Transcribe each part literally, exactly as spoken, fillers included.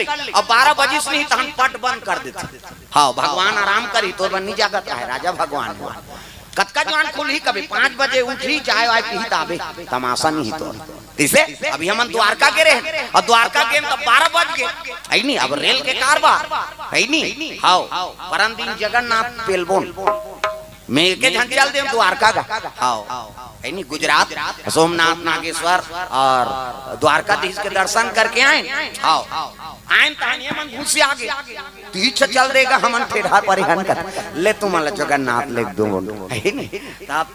अब बारह बजिस नहीं, तहन पट बंद कर देथे। हाँ, भगवान आराम करही, तोर बर नहीं जागत हे, राजा भगवान हे। कतका जुआन खुलही, कभी पाँच बजे उठही, चाय वाय पीही, ताबे तमाशा नहीं तोर। कइसे? अभी हमन द्वारका गे रहेन, अउ द्वारका गेन त बारह बज गे, हइ नी? अब रेल के कारबार, हइ नी? हव, परन दिन जगन्नाथ पेलबोन में एके झन चल देन द्वारका गा, हव, हइ नी? गुजरात, सोमनाथ, नागेश्वर अउ द्वारकाधीश के दर्शन करके आएन, हव, आएन तहन ये मन घुसिया गे, तीछ चल देगा, हमन ठेठा परेशान कर, ले तुमन ला जगन्नाथ ले दूँ, हइ नी? तब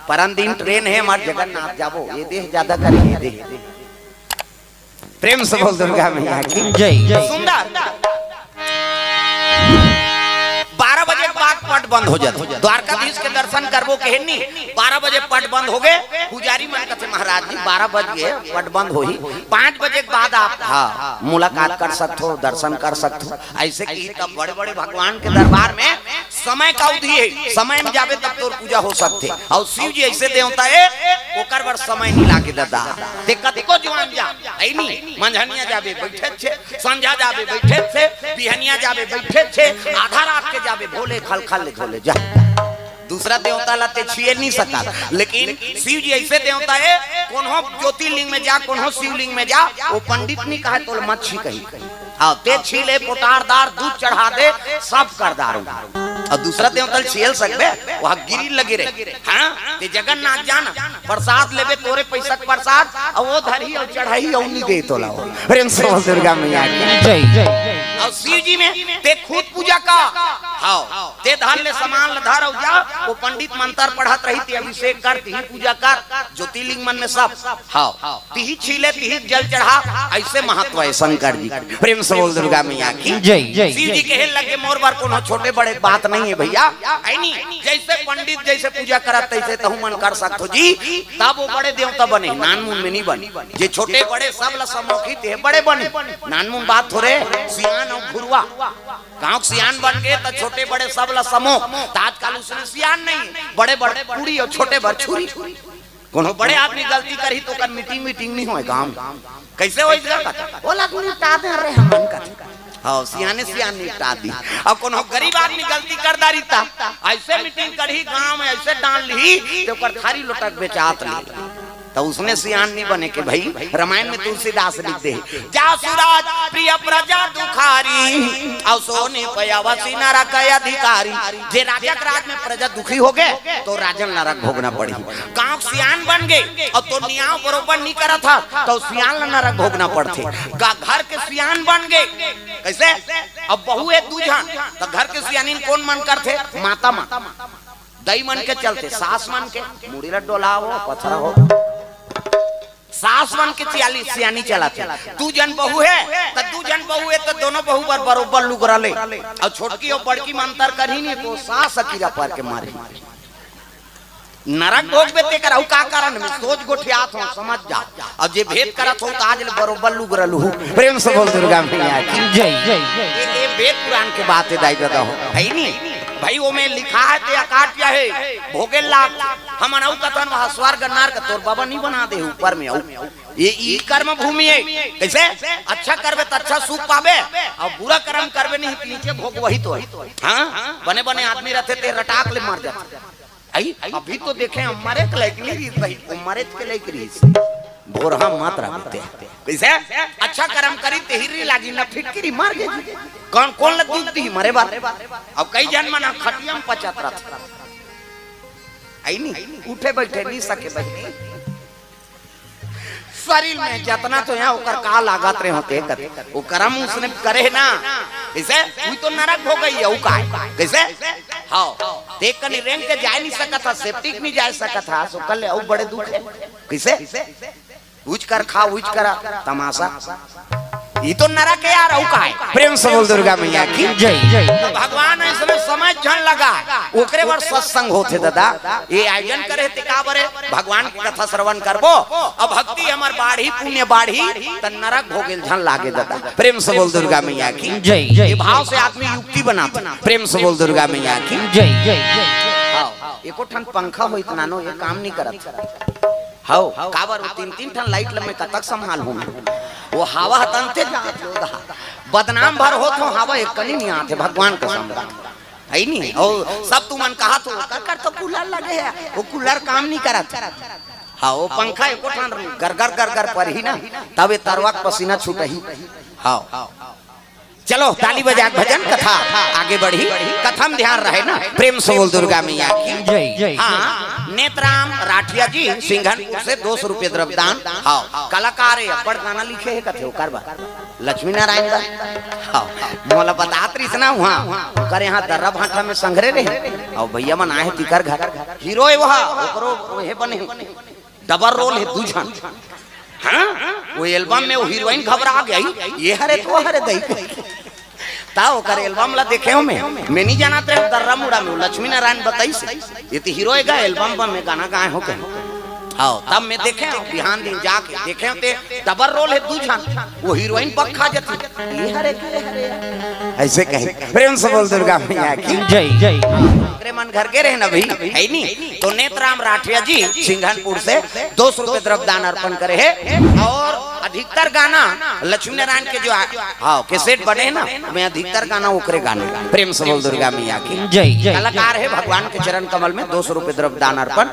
परन दिन ट्रेन हे हमर, जगन्नाथ जाबो, ये देह ज्यादा करे, ये देह। प्रेम से बोल दुर्गा मैया की जय। सुंदर। बारह बजे के बाद पट बंद हो जाथे। द्वारकाधीश के दर्शन करबो कहेन नी, बारह बजे पट बंद हो गे। पुजारी मन कथे, महाराज जी, बारह बज गे, पट बंद होही, पाँच बजे के बाद आप, हाँ, मुलाकात कर सकथो, दर्शन कर सकथो। अइसे कही तब बड़े-बड़े भगवान के दरबार में समय का अवधि हे, समय में जाबे तब तोर पूजा हो सकथे। अउ शिव जी अइसे देवता हे, ओकर बर समय नहीं लागे ददा। ते कतको जुआन जा, हइ नी? मंझनिया जाबे बइठे छे, संझा जाबे बइठे छे, बिहनिया जाबे बइठे छे, आधा रात के जाबे भोले खलखल ले झोले जा। दूसरा देवता ला ते छिए नहीं सकत, लेकिन शिव जी अइसे देवता हे, कोनो ज्योतिर्लिंग में जा, कोनो शिवलिंग में जा, वो पंडित नहीं कहे तोला मत छी कही। हाँ, ते छीले, पोटार दार, दूध चढ़ा दे, सब कर दारू। अउ दूसरा देवता ल छियल सकबे, वहाँ गिरी लगे रहे। हाँ, ते जगन्नाथ जाना, प्रसाद लेबे, तोरे पैसा के प्रसाद, अउ वो धरही अउ चढ़ाही अउ नहीं दे तोला वो। प्रेम से बोल दुर्गा मैया की जय। अउ शिव जी में ते खुद पूजा कर, हाँ, ते धर ले सामान ल धर अउ जा, वो पंडित मंत्र पढ़त रही, ते अभिषेक कर, तिही पूजा कर, ज्योतिर्लिंग मन में सब, हाँ। तिही छीले, तिही जल चढ़ा, अइसे महत्व हे शंकर जी। प्रेम से बोल दुर्गा मैया की जय। शिव जी कहे लगे, मोर बर कोनो छोटे बड़े के बात नहीं हे भइया, हइ नी? जइसे पंडित जइसे पूजा करत तइसे तहू मन कर सकथो जी। तब वो बड़े देवता बने, नानमुन में नहीं बने। जे छोटे बड़े सब ला समोखी ते बड़े बने। नानमुन बात थोरे, सियान अउ घुरुवा। गाँव के सियान बन गे त छोटे बड़े सब ला समोख। त आजकल उसने सियान नहीं, बड़े बड़े पूड़ी अउ छोटे बर छुरी। कोनो बड़े आदमी गलती करही त ओकर मीटिंग, मीटिंग नहीं होय गाँव। कइसे होय इस जगह? ओला निपटा दे रे हमन कथे। हाँ, सियाने सियान निपटा दी। अउ कोनो गरीब आदमी गलती कर डारी त अइसे मीटिंग करही गाँव में, अइसे डाल लिही त ओकर थारी लोटा के बेचात नहीं। त उसने सियान नहीं बने के भई। रामायण में तुलसीदास लिख दे, जासु राज प्रिय प्रजा दुखारी, अउ सो नृप अवसि नरक अधिकारी। जे राजा के राज में प्रजा दुखी हो गे त राजन नरक भोगना पड़ही। गाँव के सियान बन गे अउ तोर नियाव बरोबर नहीं करत ह त सियान ला नरक भोगना पड़थे। गा-, घर के सियान बन गे, कइसे? अब बहू हे दू झन, त घर के सियानिन कोन मन करथे? माता मन, दई मन के चलथे, सास मन के मुड़ी ला डोलाव, पथरा हो। सास मन के सियाली, सियानी चलाथे। दू झन बहू हे, त दू झन बहू हे, त दोनों बहू बर बरोबर लुगरा ले। अउ छोटकी अउ बड़की म अंतर करही नहीं, त सास अकीरा पर के मारही। नरक भोगबे तेकर अउ का कारण में सोच गोठियात हो, समझ जा। अउ जे भेद करत हो, त आज ले बरोबर लुगरा लुहू। प्रेम से बोल दुर्गा मैया की जय। ये, ये वेद पुराण के बात हे दाई ददा हो, हइ नी? भई ओमे लिखा हे ते अकाट्य हे, भोगे लाग। हमन अउ कथन वहाँ स्वर्ग नरक तोर बाबा नहीं बना दे ऊपर में अउ। ये ई कर्म भूमि हे। कइसे? अच्छा करबे त अच्छा सुख पाबे, अउ बुरा कर्म करबे नहीं त नीचे भोग वही तो हे। हाँ, बने बने आदमी रहथे ते रटाक ले मर जाथे। आई, अभी तो देखे हम मरे के लायक नहीं रहिस भाई, वो मरे के लायक रहिस। भोरहा मत रह बीते। कइसे? अच्छा कर्म करी तेहिरी लागी न फिटकिरी मर गे। कौन, कोन ल दुख दी मरे बर? अब कई झन मन खटिया म पचत रहत। आई नहीं, उठे बइठे नहीं सके बहिनी। शरीर में जतना तो हे ओकर का लागत रहे होते कते। वो कर्म उसने करे ना। कइसे? वो तो नरक हो गई हे, वो का हे? कइसे? हाँ। ते कनी रेंग के जाय नहीं सकत ह, सेप्टिक नहीं जाय सकत ह, सो कल ले अउ बड़े दुख हे। कइसे? उच कर खा, उच करा, तमाशा। ई तो नरक हे यार, अउ का हे? प्रेम से बोल दुर्गा मैया की जय। तो भगवान अइसने समय झन लगा, ओकरे बर सत्संग होथे ददा। ये आयोजन करे ते का बरे? भगवान के कथा श्रवण करबो, अब भक्ति हमर बाढ़ी, पुण्य बाढ़ी, त नरक भोगेल झन लागे ददा। प्रेम से बोल दुर्गा मैया की जय। ये भाव से आदमी युक्ति बनाथे। प्रेम से बोल दुर्गा मैया की जय। हाँ, एको ठन पंखा होइत नानो, ये काम नहीं करत। हव, काबर वो तीन तीन ठन लाइट ल मैं कतक संभालहूं? वो हवा ह तनते जात हे, बदनाम भर होत हो, हवा एक कनी नइ आत हे, भगवान कसम। हे नी? अउ सब तुमन कहत हो, "ओकर कर तो कूलर लगे हे, वो कूलर काम नइ करत।" हव, वो पंखा एको ठन गरगर गरगर परही ना, तब ये तरवा के पसीना छूटही। हव। चलो, ताली बजा के भजन कथा आगे बढ़ही। कथा म ध्यान रहे ना। प्रेम से बोल दुर्गा मैया की। जय। हाँ, नेतराम राठिया जी सिंघनपुर से दो सौ रुपये द्रव्यदान। हव, कलाकार हे, अब्बड़ गाना लिखे हे कथे, ओकर बर लक्ष्मी नारायण दा। हव, मोला बतात रहिस ना उहाँ, ओकर यहाँ दर्रा भांठा में संघरे रहे। अउ भैया मन आए हे तिकर घर, हीरो हे वह, ओकरो हे बने हे। डबल रोल हे दू झन। हाँ? वो एल्बम में वो हीरोइन घबरा गई, "ये हरे तो हरे दई।" ता ओकर एल्बम ला देखे हो मैं, मैं नइ जानत रहे दर्रा मुड़ा में, वो लक्ष्मी नारायण बताइस हे, "ये तो हीरो हे गा, एल्बम में गाना गाए हो कहे।" हव, तब मैं देखे हो, बिहान दिन जाके देखे हो ते डबल रोल हे दू झन, वो हीरोइन पक्का जती, "ये हरे, ये हरे।" अइसे कहे। प्रेम से बोल दुर्गा मैया की। जय, जय। ओकरे मन घर के रहे ना भाई, हे नी? तो नेतराम राठिया जी सिंघनपुर से दो सौ रुपये द्रव्यदान अर्पण करे हे अउ अधिकतर गाना लक्ष्मी नारायण के जो आ-, हव, कैसेट बने हे ना, मैं अधिकतर गाना ओकरे गाने। प्रेम से बोल दुर्गा मैया की। जय, जय। कलाकार हे भगवान के चरण कमल में दो सौ रुपये द्रव्यदान अर्पण।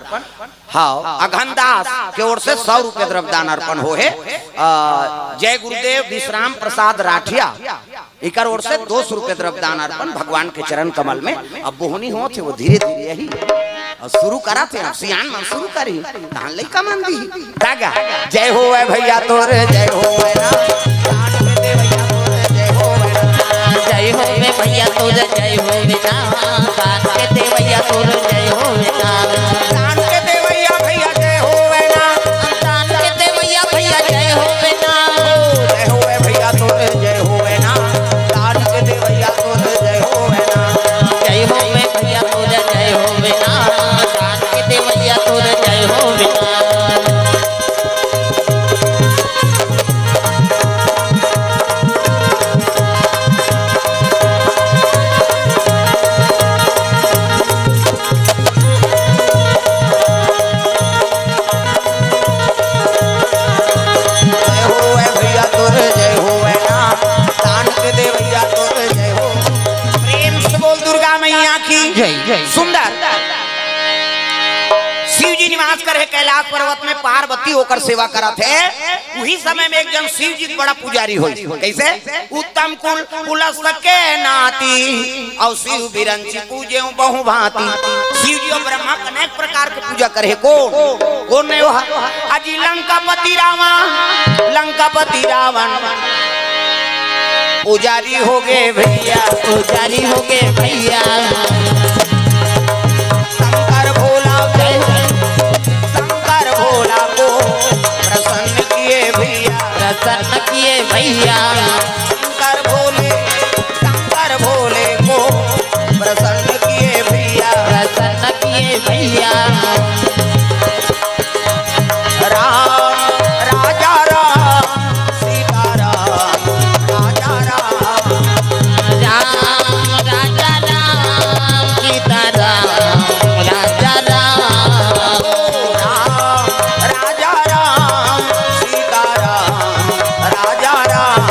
हव, अघन दास के ओर से सौ रुपये द्रव्यदान अर्पण होहे। अ, जय गुरुदेव विश्राम प्रसाद राठिया, इकर ओर से दो सौ रुपये द्रव्यदान अर्पण भगवान के चरण कमल में। अब बोहनी होत हे, वो धीरे धीरे आही। अउ शुरू करत हे, अब सियान मन शुरू करही, तहां लइका मन दिही। ता गा, जय होवय भैया तोर, जय होवय ना। जय होवे भैया तोर, जय होवे ना। दान के देवैया तोर, जय होवे ना। दान के देवैया भैया जय होवे ना। दान के देवैया भैया जय होवे ना। जय होवे भैया तोर, जय होवे ना। दान के देवैया तोर, जय होवे ना। जय होवे भैया तोर, जय होवे ना। दान के देवैया तोर, जय होवे ना। जय होवे भैया तोर जय होवे ना, दान के देवैया तोर जय हो। प्रेम से बोल दुर्गा मैया की। जय, जय। सुंदर। शिव जी निवास करे कैलाश पर्वत में, पार्वती ओकर सेवा करत हे। उही समय में एक जन शिव जी के बड़ा पुजारी होइस। कइसे? उत्तम कुल पुलस के नाती, अउ शिव बिरंची पूजे बहु भांति। शिव जी अउ ब्रह्मा के अनेक प्रकार के पूजा करे हे। कोन? कोन हे वह? अजी लंकापति रावण, लंकापति रावण पुजारी होगे भैया, पुजारी होगे भैया। शंकर भोला को, शंकर भोला को प्रसन्न किए भैया, प्रसन्न किए भैया। शंकर भोले, शंकर भोले को प्रसन्न किए भैया, प्रसन्न किए भैया। राम, राजा राम, सीता राम, राजा राम। राम, राजा राम, सीता राम, राजा राम। राम, राजा राम, सीता राम, राजा राम।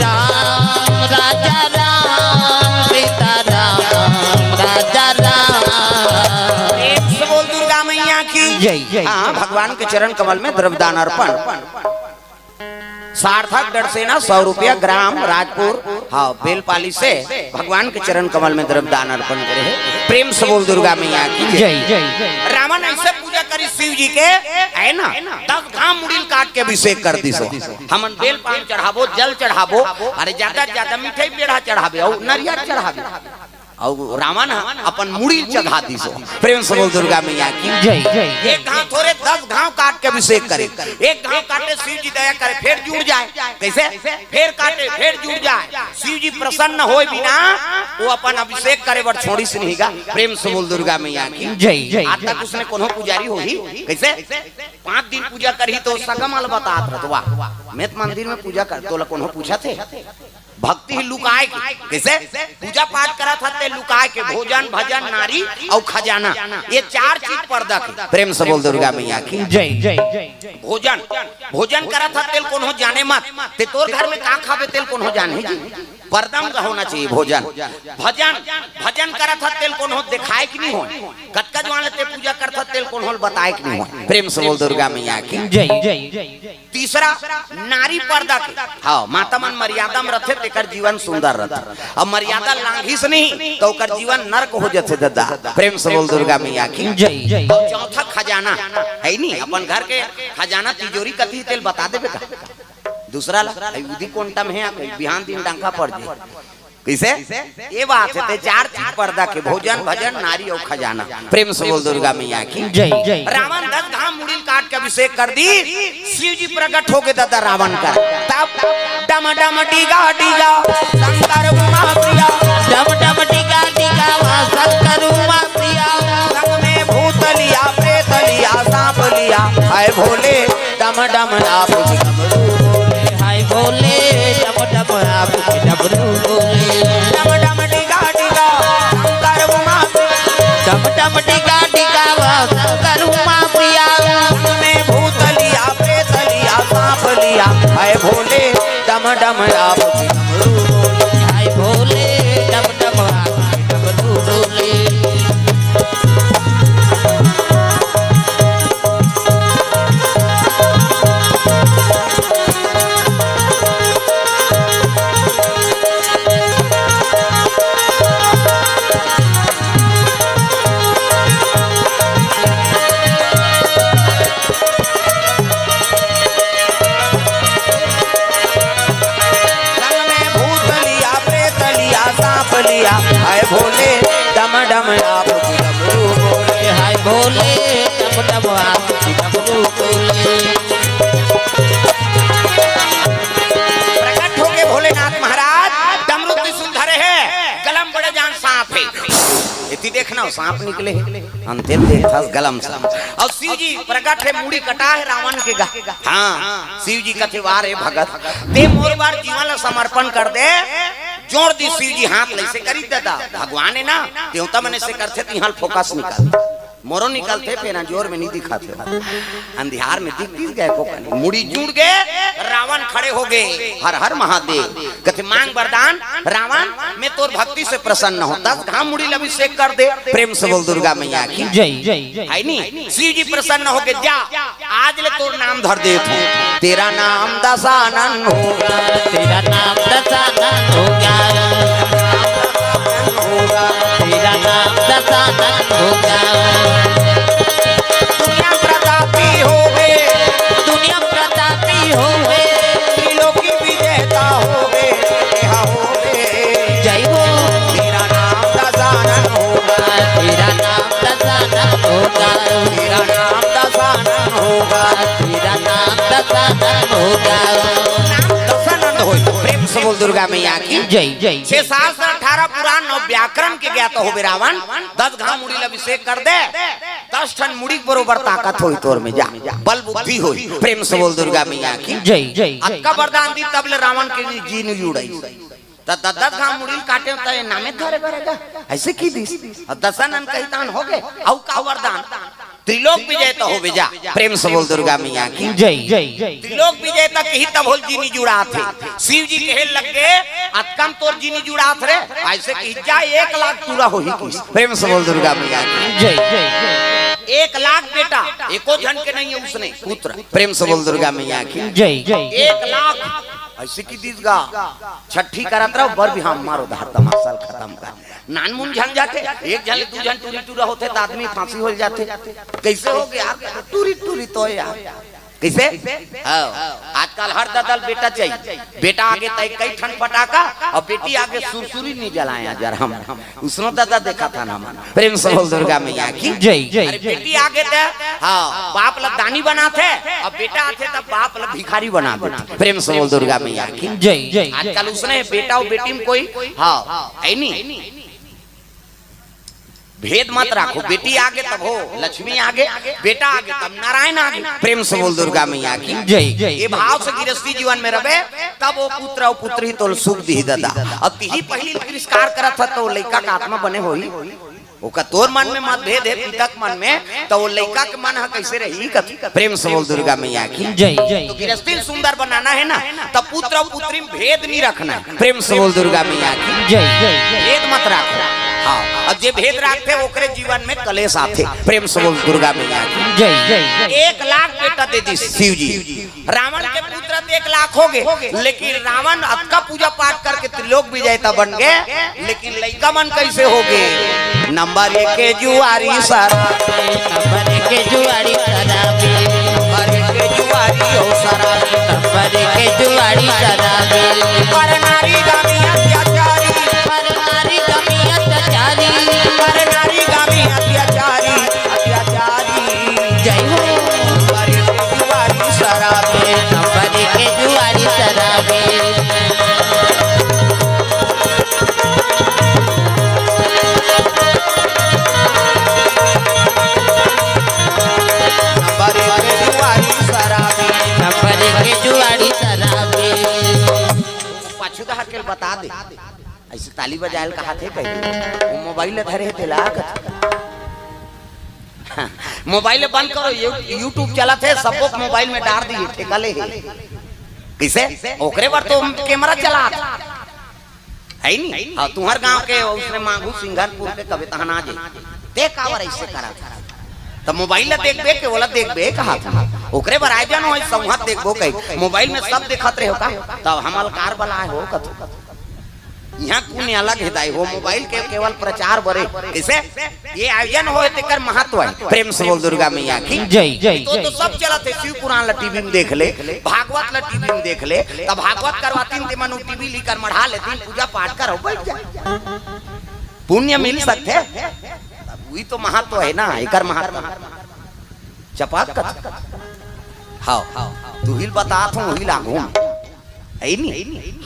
राम, राजा राम, सीता राम, राजा राम। प्रेम से बोल दुर्गा मैया की। जय, जय। हाँ, भगवान के चरण कमल में द्रव्यदान अर्पण। सार्थक डरसेना सौ रुपया ग्राम राजपुर, हाँ, बेलपाली से भगवान के चरण कमल में द्रव्यदान अर्पण करे हे। प्रेम से बोल दुर्गा मैया की जय। जय, जय। रावण अइसे पूजा करिस शिव जी के, हे ना, दस घांव मुड़ी ल काट के अभिषेक कर दिस। हमन बेल पान चढ़ाबो, जल चढ़ाबो, अरे ज्यादा से ज्यादा मिठाई पेड़ा चढ़ाबे अउ नरियर चढ़ाबे। अउ रावण ह अपन मुड़ी ल चघा दिस। प्रेम से बोल दुर्गा मैया की जय। जय। एक घांव थोरे, दस घांव काट के अभिषेक करे। एक घांव काटे, शिव जी दया करे, फेर जुड़ जाए। कइसे? फेर काटे, फेर जुड़ जाए। शिव जी प्रसन्न होय बिना वो अपन अभिषेक करे बर छोड़िस नहीं गा। प्रेम से बोल दुर्गा मैया की जय। जय। आज तक उसने कोनो पुजारी होही कइसे? पांच दिन पूजा करही तो सगा मन ल बतात रहत, वाह। मैं तो मंदिर में पूजा कर, तोला कोनो पूछत हे? भक्ति ही लुकाय के। कइसे? पूजा पाठ करत हस ते लुकाय के, भोजन, भजन, नारी अउ खजाना, ये चार चीज पर्दा के। प्रेम से बोल दुर्गा मैया की। जय। भोजन, भोजन करत हस तेला कोनो जाने मत, ते तोर घर में का खाबे तेला कोनो जानही जी। पर्दा में होना चाहिए भोजन। भजन, भजन करत हस तेला कोनो देखाय के नहीं होय। कतका जुवार ले ते पूजा करत हस तेला कोनो बताय के नहीं होय। प्रेम से बोल दुर्गा मैया की। जय। तीसरा, नारी पर्दा के। हाँ, माता मन मर्यादा में रथे, तेकर जीवन सुंदर रथे। अब मर्यादा लांघिस नहीं, तो ओकर जीवन नरक हो जथे, दादा। प्रेम से बोल दुर्गा मैया की। जय। और चौथा, खजाना, हे नहीं, अपन घर के खजाना, तिजोरी कति हे तेला बता देबे का? दूसरा ला, हे उदी कोंटा में हे, बिहान दिन डंका पड़ जाय। कइसे? ये बात हे, ते चार चीज पर्दा के, भोजन, भजन, नारी अउ खजाना। प्रेम से बोल दुर्गा मैया की। जय। रावण दस घाम मुड़ी ल काट के अभिषेक कर दिस, शिव जी प्रकट होगे दादा रावण कर। तब डम डम डिगा डिगा शंकर उमा प्रिया। डम डम डिगा डिगा शंकर उमा प्रिया। संग में भूत लिया, प्रेत लिया, सांप लिया, हे भोले डम डम नाप के डमरू बोले। हाय भोले, डम डम नाप के डमरू बोले। डम डम डिगा डिगा शंकर उमा प्रिया। डम डम डिगा डिगा शंकर उमा प्रिया। संग में भूत लिया, प्रेत लिया, सांप लिया, हे भोले डम डम नाप के डमरू बोले। हाय भोले, डम डम नाप के डमरू बोले। संग में भूत लिया, प्रेत लिया, सांप लिया, हे भोले डम डम नाप के डमरू बोले। हाय भोले, डम डम नाप के डमरू बोले। प्रकट होगे भोलेनाथ महाराज, डमरू त्रिशूल धरे हे, गला म बड़े जान सांप हे। एती देखना, सांप निकले हे, अंते ल देखथस गला म सांप। अउ शिव जी प्रकट हे, मुड़ी कटा हे रावण के गा। हाँ, शिव जी कथे, "वाह रे भगत, ते मोर बर जीवन ला समर्पण कर दे।" जोड़ दिस शिव जी हाथ ल, अइसे करिस दादा, भगवान हे ना, देवता मन अइसे करथे, त इहाँ ल फोकस निकाल। मोरो निकलथे, फेर अंजोर में नहीं दिखाथे। अंधियार में दिख दिस गय को कनी। मुड़ी जुड़ गे, रावण खड़े होगे। हर हर महादेव। कथे, "मांग वरदान, रावण, मैं तोर भक्ति से प्रसन्न हूँ। दस घाम मुड़ी ल अभिषेक कर दे।" प्रेम से बोल दुर्गा मैया की। जय। हे नहीं? शिव जी प्रसन्न होगे, "जा, आज ले तोर नाम धर देत हूँ। तेरा नाम दशानन होगा।" तेरा नाम दशानन होगा। तेरा नाम दशानन होगा। दुनिया प्रतापी होवे। दुनिया प्रतापी होवे। त्रिलोकी विजेता होवे। यहाँ होवे। जय हो। तेरा नाम दशानन होगा। तेरा नाम दशानन होगा। तेरा नाम दशानन होगा। तेरा नाम दशानन होगा। नाम दशानन होई। प्रेम से बोल दुर्गा मैया की। जय। छह शास्त्र, अठारह पुराण, नौ व्याकरण के ज्ञाता होबे रावण, दस घाम मुड़ी ल अभिषेक कर दे, दस ठन मुड़ी के बरोबर ताकत होई तोर में, जा, बल बुद्धि होई। प्रेम से बोल दुर्गा मैया की। जय। अतका वरदान दिस तब ले रावण के जी नइ जुड़ाइस। त दस दस घाम मुड़ी ल काटे त ए नामे धरे बरेगा, अइसे कहि दिस। अउ दशानन कहिस तहान होगे, अउ का वरदान? त्रिलोक विजेता होबे जा। प्रेम से बोल दुर्गा मैया की। जय। त्रिलोक विजेता कहिस तब होले जी नइ जुड़ात हे। शिव जी कहे लगे, "अतका म तोर जी नइ जुड़ात रे।" अइसे कहिस, "जा, एक लाख टूरा होही।" कहिस। प्रेम से बोल दुर्गा मैया की। जय। एक लाख बेटा, एको झन के नइ हे उसने पुत्र। प्रेम से बोल दुर्गा मैया की। जय। एक लाख, अइसे कहि दिस गा, छट्ठी करत रहो, बर बिहाव मारो, धार तमाशा ल खतम कर। नानमुन झन जाथे, एक झन ले दू झन टूरी टूरा होथे त आदमी फांसी हो जाथे। कइसे होगे यार? टूरी टूरी तो यार। कइसे? हाँ। आजकल हर ददा ल बेटा चाहिए। बेटा आगे त कई ठन फटाका अउ बेटी आगे सुरसुरी नइ जलाय जर हम। उसनो ददा देखत हन हमन। प्रेम से बोल दुर्गा मैया की। जय। अरे बेटी आगे त, हाँ, बाप ल दानी बनाथे, अउ बेटा आथे त बाप ल भिखारी बना देथे। प्रेम से बोल दुर्गा मैया की। जय। आजकल उसने बेटा अउ बेटी में कोई, हाँ, हे नहीं। भेद मत राखो, बेटी आगे तब हो लक्ष्मी आगे, बेटा आगे तब नारायण आगे। प्रेम से बोल दुर्गा मैया की जय। ये भाव से गृहस्थी जीवन में रहे, तब वो पुत्र और पुत्री तो सुख दी दादा। अब तिही पहली तिरस्कार करत ह, तो लइका का आत्मा बने होही? ओका तोर मन में मतभेद हे, पिता के मन में, तो वो लइका के मन ह कैसे रही? कत प्रेम से बोल दुर्गा मैया की जय। तो गृहस्थी सुंदर बनाना है ना, तब पुत्र और पुत्री में भेद नहीं रखना है। प्रेम से बोल दुर्गा मैया की जय। भेद मत रखो। हाँ, अब जे भेद रखते, ओकरे जीवन में कलेश आते। प्रेम से बोल दुर्गा मैया की जय। एक लाख बेटा दे दी शिव जी। रावण के पुत्र त एक लाख हो गए, लेकिन रावण अतका पूजा पाठ करके त्रिलोक विजेता बन गए, लेकिन लइका मन कैसे हो गए? नंबर एक के जुआरी सर, नंबर एक के जुआरी शराबी, नंबर एक के जुआरी हो शराबी, नंबर एक के जुआरी शराबी। पर नारी गामी अत्याचारी, पर नारी गामी अत्याचारी, पर नारी गामी अत्याचारी, अत्याचारी। जय हो। नंबर एक के जुआरी शराबी, नंबर एक के जुआरी शराबी। नंबर एक के जुआरी शराबी, नंबर एक के जुआरी शराबी। पाछू डहर के बता दे, ऐसे ताली बजायल कहा थे कहीं, वो मोबाइल धरे हे तेला कथे। मोबाइल बंद करो, यू-, YouTube चलत हे, सबको मोबाइल में डाल दिए, ठेका ले हे। किसे? ओकरे बर तो कैमरा चला है नी? हाँ, तुम्हर गांव के उसने मांगू सिंगरपुर के कबे तहना जे। ते कावर ऐसे करा था? त मोबाइल ला देखबे के ओला देखबे कहा था? ओकरे बर आयोजन होय, संहत देखबो कही। मोबाइल में सब देखत रहे हो का? तब हमल कार बलाए हो कथो। यहाँ पुण्य अलग हे दाई हो, मोबाइल के केवल प्रचार बरे। किसे? ये आयोजन होय तेकर महत्व है। प्रेम से बोल दुर्गा मैया की जय। तो, तो सब चलत हे, शिव पुराण ला टीवी में देख ले, भागवत ला टीवी में देख ले, तब भागवत करवातीन ते मन टीवी ली कर मढ़ा लेतीन, पूजा पाठ करो, बैठ जा। पुण्य मिल सकथे। तब वही तो महत्व है ना, एकर महत्व। चपाक कथा। हाँ, तू ही बतात हूँ, वही लागू। है नी?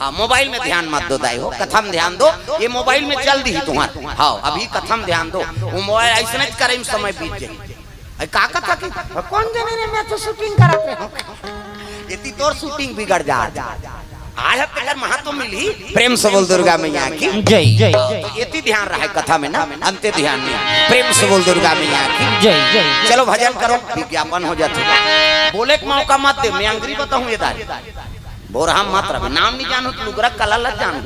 हाँ, मोबाइल में ध्यान मत दो दाई हो, कथा में ध्यान दो। ये मोबाइल में चल दी तुम्हार। हाँ, अभी कथा में ध्यान दो। वो मोबाइल ऐसने करे में समय बीत जाए। अरे का कथा की? कौन जने रे, मैं तो शूटिंग करत रहे हूँ। ये ती तोर शूटिंग बिगड़ जा। आज हर तेकर महत्व मिलही। प्रेम से बोल दुर्गा मैया की जय। तो एती ध्यान रहे कथा में ना, अंते ध्यान नहीं। प्रेम से बोल दुर्गा मैया की जय। चलो भजन करो, विज्ञापन हो जाथे। बोले के मौका मत दे, मैं अंग्री बताऊं ये दारी। बोरहा मत रहे, नाम नहीं जानू तो लुगरा कला लग जानू।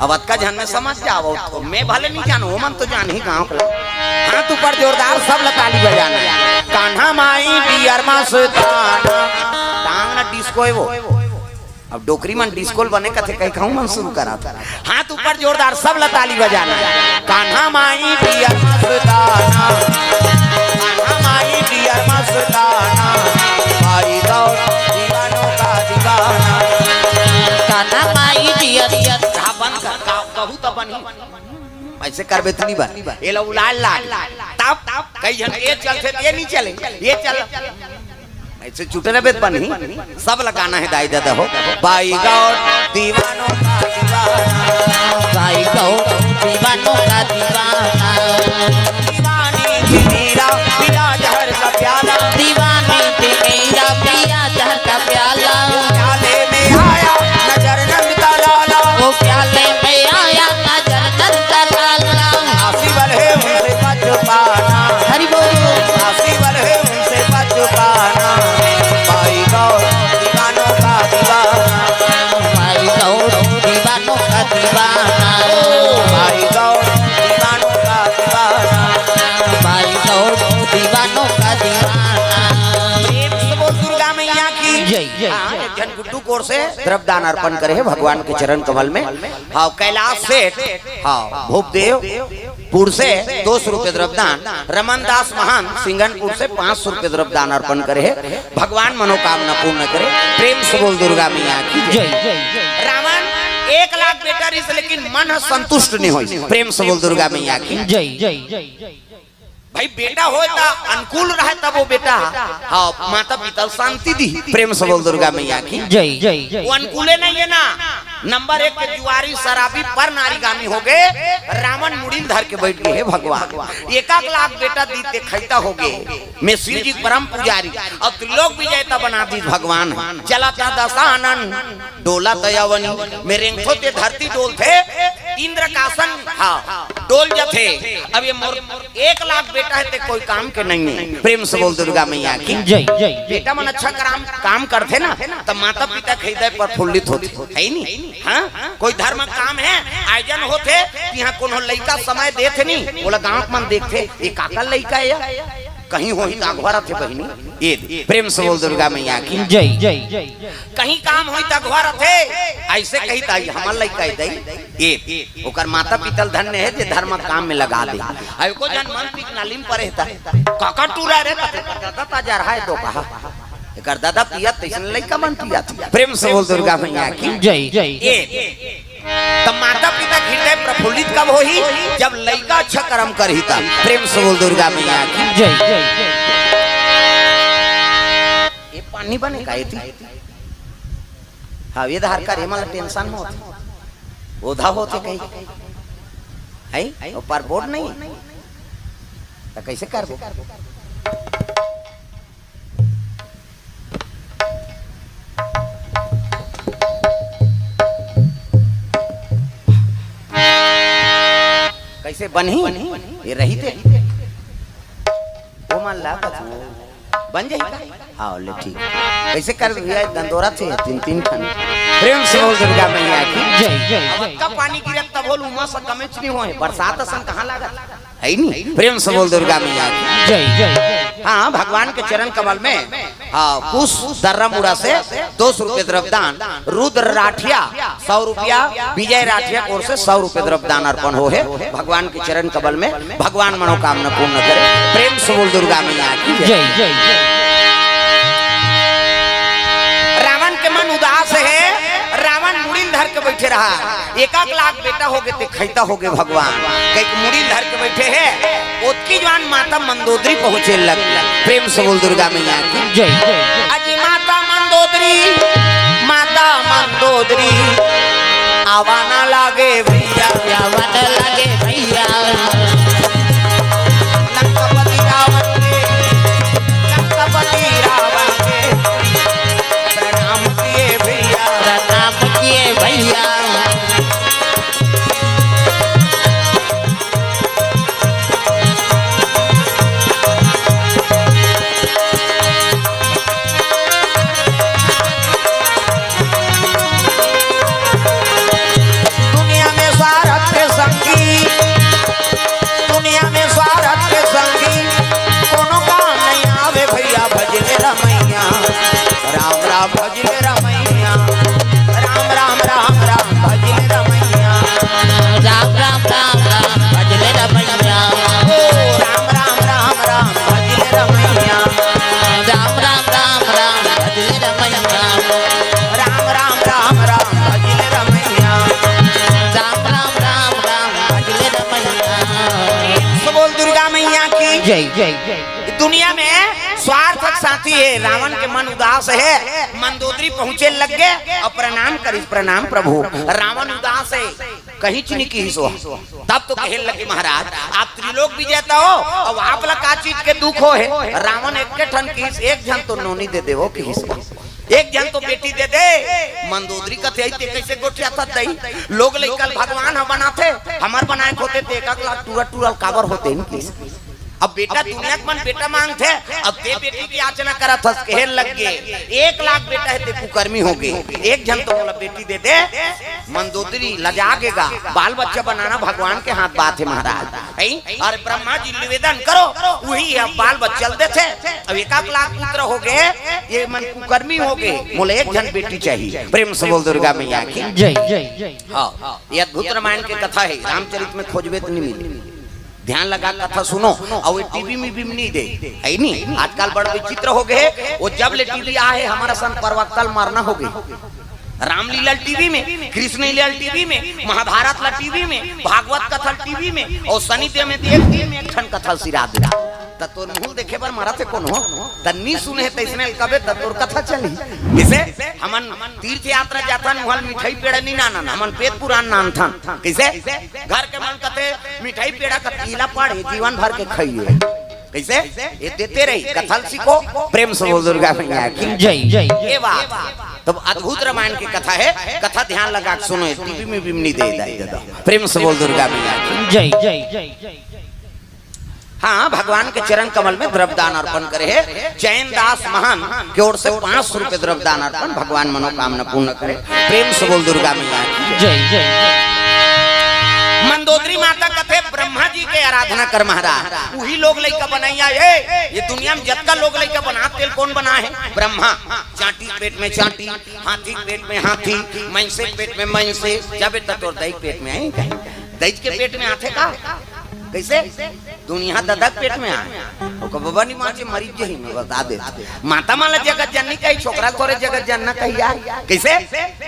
अब अतका झन में समझ जाओ, तो मैं भले नहीं जानू, ओमन तो जानही गांव के। हाथ ऊपर जोरदार, सब ला ताली बजाना। कान्हा माई डियर मस्ताना। टांग ना डिस्को है वो। अब डोकरी मन डिस्को ल बने कथे कही कहूं मन शुरू करा था। हाथ ऊपर जोरदार, सब ला ताली बजाना। कान्हा माई डियर मस्ताना, कान्हा माई डियर मस्ताना, भाई गौर दीवानों का दीवाना। Kanha my dear. हाँ, बंद कर, का-, कहू तो बनी। ऐसे करबे तो नहीं बन। ये ला उलाल लाग। तब, तब, कई झन ये चलथे, ये नहीं चले, ये चल। ऐसे चुटरे बेत बनी, सब लगाना है दाई दादा हो। भाई गौर दीवानों का दीवाना। भाई गौर दीवानों का दीवाना। दीवानी थी मेरा, पिला जहर का प्याला। दीवानी थी मेरा, पिया जहर का प्याला। प्याले में आया नजर नंद का लाला। वो प्याले में आया नजर नंद का लाला। आसी वाले उनसे बच पाना। हरि बोल। आसी वाले उनसे बच पाना। भाई गौर दीवानों का दीवाना। भाई गौर दीवानों का दीवाना। भाई गौर दीवानों का दीवाना। भाई गौर दीवानों का दीवाना। प्रेम से बोल दुर्गा मैया की जय। हाँ, एक झन गुड्डू कोर से द्रव्य दान अर्पण करे हे भगवान के चरण कमल में। हाँ, कैलाश सेठ, हाँ, भूपदेव पुर से दो सौ रुपये द्रव्य दान, रमन दास महंत सिंगनपुर से पाँच सौ रुपये द्रव्य दान अर्पण करे हे। भगवान मनोकामना पूर्ण करे। प्रेम से बोल दुर्गा मैया की जय। जय। रावण एक लाख बेटा रहिस, लेकिन मन ह संतुष्ट नहीं होइस। प्रेम से बोल दुर्गा मैया की जय। जय। भाई, बेटा होय त अनुकूल रहे, तब वो बेटा, हाँ, माता पिता शांति दी। प्रेम से बोल दुर्गा मैया की जय। जय। वो अनुकूले नहीं है ना, नंबर एक के जुआरी शराबी पर नारीगामी होगे। रावण मुड़ी ल धर के बइठ गे हे भगवान। एकाक लाख बेटा दीते खइता होगे। मैं शिव जी परम पुजारी अउ त्रिलोक विजेता बना दीस भगवान। चलत दसानन डोलत अवनी। मैं रेंगथों ते धरती डोलथे। इंद्र कासन, हाँ, डोल जथे। अब ये मोर एक लाख बेटा हे ते कोई काम के नइ हे। प्रेम से बोल दुर्गा मैया की। जय, जय। बेटा मन अच्छा काम, काम करथे ना, त माता पिता के हृदय प्रफुल्लित होथे, हे नी? हाँ, कोई धर्म काम हे, आयोजन होथे, तिहां कोनो लइका समय देथे नी, ओला गांव के मन देखथे, ये काकर लइका हे या? कहीं होही त अघवा रथे बहिनी। ये प्रेम से बोल दुर्गा मैया की। जय, जय। कहीं काम होही त अघवा रथे, अइसे कही त हमर लइका हे दई। ये ओकर माता पिता ल धन्य हे जे धर्म काम में लगा दे। अउ एको झन मन पी के नाली में परे हे त, काकर टूरा रे, कथे, "एकर ददा त जरहा हे दो कहा, एकर ददा पियत तइसन लइका मन पियत।" प्रेम से बोल दुर्गा मैया की। जय, जय। ये त माता पिता के हृदय प्रफुल्लित कब होही? जब लइका अच्छा कर्म करही त। प्रेम से बोल दुर्गा मैया की। जय, जय। ये पानी बने का एती? हाँ, ये धार का रे, मला टेंशन में होथे। ओधा होथे कहीं। है? ऊपर बोर्ड नहीं? त कइसे करबो? कइसे बनही? ये रही ते। वो मन ला कछु बन जाही का? हाँ, ले ठीक। कइसे कर भैया, दंदोरा थे तीन, तीन ठन। प्रेम से बोल दुर्गा मैया की। जय, जय, अब जय। अतका पानी गिरत तभो ल उमस कमेच नहीं होय, बरसात असन कहाँ लागत? है नी? प्रेम से बोल दुर्गा मैया की। जय, जय। हाँ, भगवान के चरण कमल में, हाँ, कुश दर्रा मुड़ा से दो सौ रुपये द्रव्यदान, रुद्र राठिया सौ रुपया, विजय राठिया की ओर से सौ रुपये द्रव्यदान अर्पण होहे भगवान के चरण कमल में। भगवान मनोकामना पूर्ण करे। प्रेम से बोल दुर्गा मैया की जय। जय, जय। रावण के मन उदास हे, रावण मुड़ी ल धर के बइठे रहा। एकाक लाख बेटा होगे ते खइता होगे भगवान, कहिके मुड़ी ल धर के बइठे हे। ओतकी जुवार माता मंदोदरी पहुंचे लग। प्रेम से बोल दुर्गा मैया की जय। अजी माता मंदोदरी, माता मंदोदरी, आवा ना लागे भैया, आवा ना लागे भैया। लंकापति रावण के, लंकापति रावण के प्रणाम किए भैया, प्रणाम किए भैया। दुनिया में स्वार्थ के संगी, दुनिया में स्वार्थ के संगी, कोनो काम नहीं आवे भैया, भजले रमैया। राम राम भजले रमैया, राम राम राम राम भजले रमैया। राम राम राम राम भजले रमैया। ओ राम राम राम राम भजले रमैया। राम राम राम राम भजले रमैया। राम राम राम राम भजले रमैया। राम राम राम राम भजले रमैया। तो बोल दुर्गा मैया की जय, जय, जय। दुनिया में स्वार्थ के साथी हे, रावण के मन उदास हे, मंदोदरी पहुंचे लग गे अउ प्रणाम करिस, "प्रणाम प्रभु।" रावण उदास हे, कहिच नहीं किहिस ओ। तब तो कहे लगे, "महाराज, आप त्रिलोक विजेता हो, अब आप ला का चीज के दुख होहे?" रावण एक के ठन किहिस, "एक झन तो नोनी दे देवो," किहिस। "एक झन तो बेटी दे दे।" मंदोदरी कथे, "अई ते कइसे गोठियाथस दई? लोग लइका ल भगवान ह बनाथे, हमर बनाए के होते ते एकाक लाख टूरा टूरा ल काबर होते?" किहिस। अब बेटा दुनिया के मन बेटा मांगथे, अब ते बेटी के याचना करत हस, कहे लग गे, "एक लाख बेटा हे ते कुकर्मी होगे, एक झन तो मोला बेटी दे दे।" मंदोदरी लजा गे गा, बाल बच्चा बनाना भगवान के हाथ बात हे महाराज, हैं? अउ ब्रह्मा जी निवेदन करो, उही अब बाल बच्चा ल देथे। अब एकाक लाख पुत्र होगे, ये मन कुकर्मी होगे, मोला एक झन बेटी चाहिए। प्रेम से बोल दुर्गा मैया की जय, जय, जय। हाँ, ये अद्भुत रामायण के कथा हे, रामचरित में खोजबे त नहीं मिले। ध्यान लगा कथा सुनो, अउ ये टीवी में भी नहीं दे, हे नी? आजकल बड़ विचित्र होगे, वो जब ले टीवी आए हे, हमर सन प्रवक्ता ल मरना होगे। रामलीला टीवी में, कृष्ण लीला टीवी में, महाभारत ला टीवी में, भागवत कथा टीवी में, अउ शनि देव में तो एक दिन में एक ठन कथा सिरा दे। त तोर मुंह देखे बर मरत हे कोनो, त नी सुने हे, तइसने कबे त तोर कथा चलही। जइसे हमन तीर्थ यात्रा जाथन, उहां मिठाई पेड़ा नी नानन, हमन पेट पुरान नानथन। कइसे? घर के मन कथे मिठाई पेड़ा का पीला पाड़े, जीवन भर के खाइए। कइसे? ये देते रही, कथा ल सीखो। प्रेम से बोल दुर्गा मैया की जय। ये बात। तब अद्भुत रामायण की कथा हे, कथा ध्यान लगा के सुनो, टीवी में भी नी दे दाई दादा। प्रेम से बोल दुर्गा मैया की जय। हाँ, भगवान के चरण कमल में द्रव्यदान अर्पण करे हे। चैन दास महान के ओर से पाँच सौ रुपए द्रव्यदान अर्पण, भगवान मनोकामना पूर्ण करे। प्रेम से बोल दुर्गा मैया की जय। जय। मंदोदरी माता कथे, ब्रह्मा जी के आराधना कर महाराज, उही लोग लइका बनइया हे। ये दुनिया में जतका लोग लइका बना, तेला कोन बनाय हे? ब्रह्मा। चांटी के पेट में चांटी, हाथी के पेट में हाथी, मइनसे के पेट में मइनसे, जबे त तोर दई के पेट में आही कहीं। दई के पेट में आथे का? कइसे? दुनिया ददा के पेट में आय। ओकर बबा नी माचे, मरी जही, मैं बता दे। माता मन ला जगत जननी कही, छोकरा ल थोरे जगत जनना कही यार। कइसे?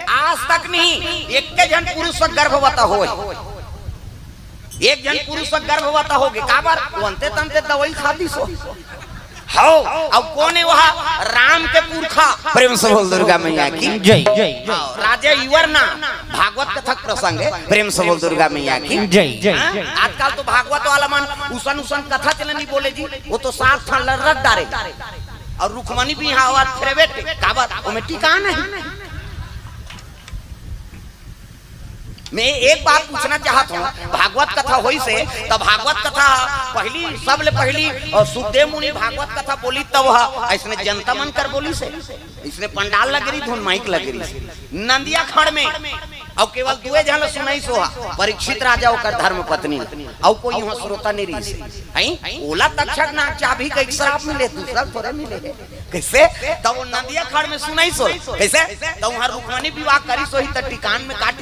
आज तक नी, एक झन पुरुष से गर्भवता होय। एक झन पुरुष से गर्भवता होगे, काबर? वो अंते तंते दवाई खा दिस हो। हव, अब कोन हे वह? राम के पुरखा। प्रेम से बोल दुर्गा मैया की जय। हव, राजा इवर ना, भागवत कथा के प्रसंग हे। प्रेम से बोल दुर्गा मैया की जय। हाँ? आजकल तो भागवत वाला मन उसन उसन कथा चलनी बोले जी, वो तो सात ठन ल रख डारे। अउ रुक्मणी बिहाव फेरे बेटे, काबर? ओमे टीका नहीं। मैं एक बात पूछना चाहत हूँ, भागवत कथा होइस हे, त भागवत कथा पहिली, सबले पहिली, अउ सुखदेव मुनि भागवत कथा बोलिस, त वह अइसने जनता मन कर बोलिस हे, अइसने पंडाल लग रहिस, धुन माइक लग रहिस, नंदिया खंड में, अउ केवल दुए झन ल सुनइस हे, परीक्षित राजा, ओकर धर्म पत्नी, अउ कोई वहाँ श्रोता नहीं रहिस हे। ओला तक्षक नाग चाभी के एक श्राप मिले, दूसरा थोरे मिले हे। कइसे? त वो नंदिया खंड में सुनइस हे। कइसे? त उहाँ रुक्मणी विवाह करिस होही, त टीकान में का टीका